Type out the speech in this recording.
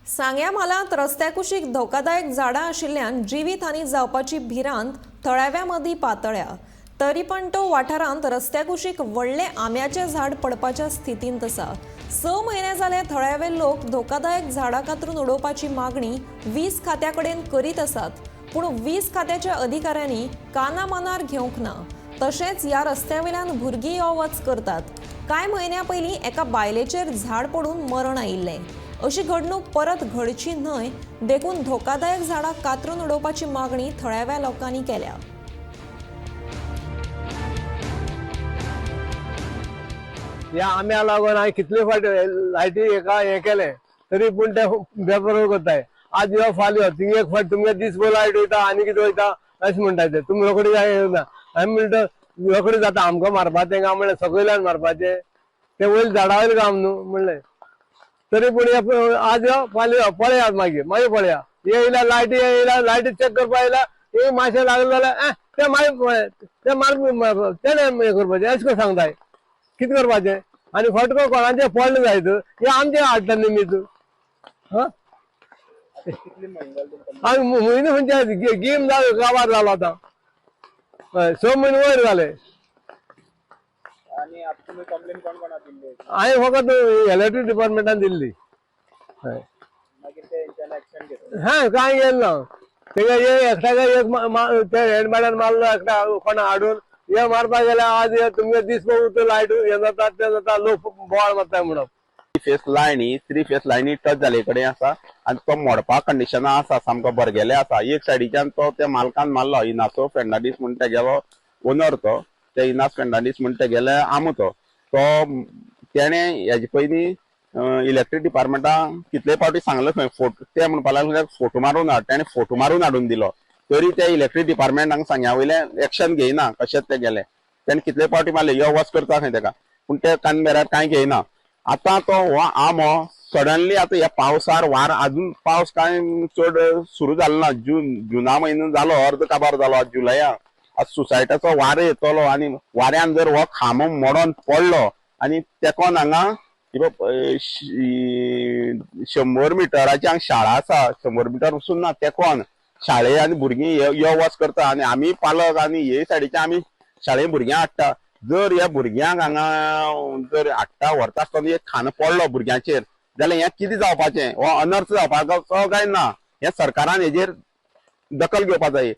सांग्या म्हालांत रस्त्या कुशीक धोकादायक झाडां आशिल्ल्यान जिवीत हानी जावपाची भिरांत थळाव्या मदीं पातळ्या. तरी पण तो वाठारांत रस्त्या कुशीक व्हडलें आंब्याचें झाड पडपाच्या स्थितींत आसा. 6 म्हयने जाले थळावे लोक धोकादायक झाडां कातरून उडोवपाची मागणी वीज खात्या कडेन करीत आसात, पूण वीज खात्याच्या अधिकाऱ्यांनी काना मनार घेवंक ना. तशेंच ह्या रस्त्या वयल्यान भुरगीं यो वच करतात. कांय म्हयन्यां पयलीं एका बायलेचेर झाड पडून मरण आयिल्लें. अशी घडणूक परत घडची न्हय देखून धोकादायक झाडां कातरून उडोवपाची मागणी थळाव्या लोकांनी केल्या. ह्या आंब्या लागून हांवें कितले फावट लायटी हेका हें केलें तरी पूण ते बेपरवा करताय. आज यो फाल्यां यो, थिंग एक फावट तुमगे दीसभर लायट वयता आनी कितें वयता अशें म्हणटा ते. तुमी रोखडे जाय ना, हांवें म्हणटा रोखडे जाता आमकां मारपाचें काय म्हणलें, सकयल्यान मारपाचें तें वयर झाडा वयलें काम न्हू म्हणलें. तरी पूण हे आज यो फाल्यां यो, पळयात मागीर मागीर पळया. हे येयल्या लायटी येयल्या, लायटी चॅक करपा येयल्या, एक मातशें लागलें जाल्यार तें मागीर पळय तें मार तेणें हें करपाचें अशें करून सांगताय. कितें करपाचें आनी फटको कोणाचें पडलें जायत हें आमचें हाडटा निमीत. हां, आनी म्हयनो खंयचे गेम जालो काबार जालो आतां. हय, 6 म्हयने वयर जाले. आणि आता तुम्ही कंप्लेन कोण कोणा दिल्ली? हांवें फकत इलेक्ट्रीक डिपार्टमेंटान दिल्ली. हय. मागीर ते हेंच्यान ऍक्शन घेतले? हा, कांय गेलें ना. तेका एकट्याक एक ते हेडमॅटान मारलो एकट्या कोणा हाडून. हे मारपाक गेल्यार आज हे तुमगे दीसभर उरता लायट हें जाता तें जाता, लोक बोवाळ मारता म्हणप. फेस लायन ही थ्री फेस लायनी टच जाले कडेन आसा आनी तो मोडपा कंडिशना आसा, सामको बरगेले आसा. एक सायडीच्यान तो त्या मालकान मारलो, इनासो फेर्नांडीस म्हूण तेगेलो ओनर तो, ते इनास फेर्नांडीस म्हूण तेगेले आमो तो. तो तेणे हेजे पयलीं इलेक्ट्रीक डिपार्टमेंटाक कितले फावटी सांगलें खंय, फोटो ते म्हणपा लागले फोटो मारून हाड, तेणे फोटो मारून हाडून दिलो तरी ते इलेक्ट्रीक डिपार्टमेंट हांगा सांग्या वयले एक्शन घेयना. कशेंच ते गेले, तेणे कितले फावटी मारले, यो वच करता खंय तेका, पूण ते कान मेरार कांय घेयना. आतां तो हो आंबो सडनली आतां ह्या पावसार वार, अजून पावस कांय चड सुरू जालो ना, जून जुना म्हयनो जालो, अर्द काबार जालो. आज जुलया, आज सुसायटाचो वारो येतलो आनी वाऱ्यान जर हो खांबो मोडोन पडलो आनी तेकोन हांगा 100 मिटराची हांगा शाळा आसा, 100 मिटर वचून ना, तेकोन शाळे आनी भुरगीं यो वच करता आनी आमी पालक आनी हे सायडीचे आमी शाळे भुरग्यांक हाडटा. जर ह्या भुरग्यांक हांगा जर हाडटा व्हरता आसतना एक खांदो पडलो भुरग्यांचेर जाल्यार हें कितें जावपाचें? हो अनर्थ जावपाचो काय ना? हें सरकारान हेजेर दखल घेवपा जाय.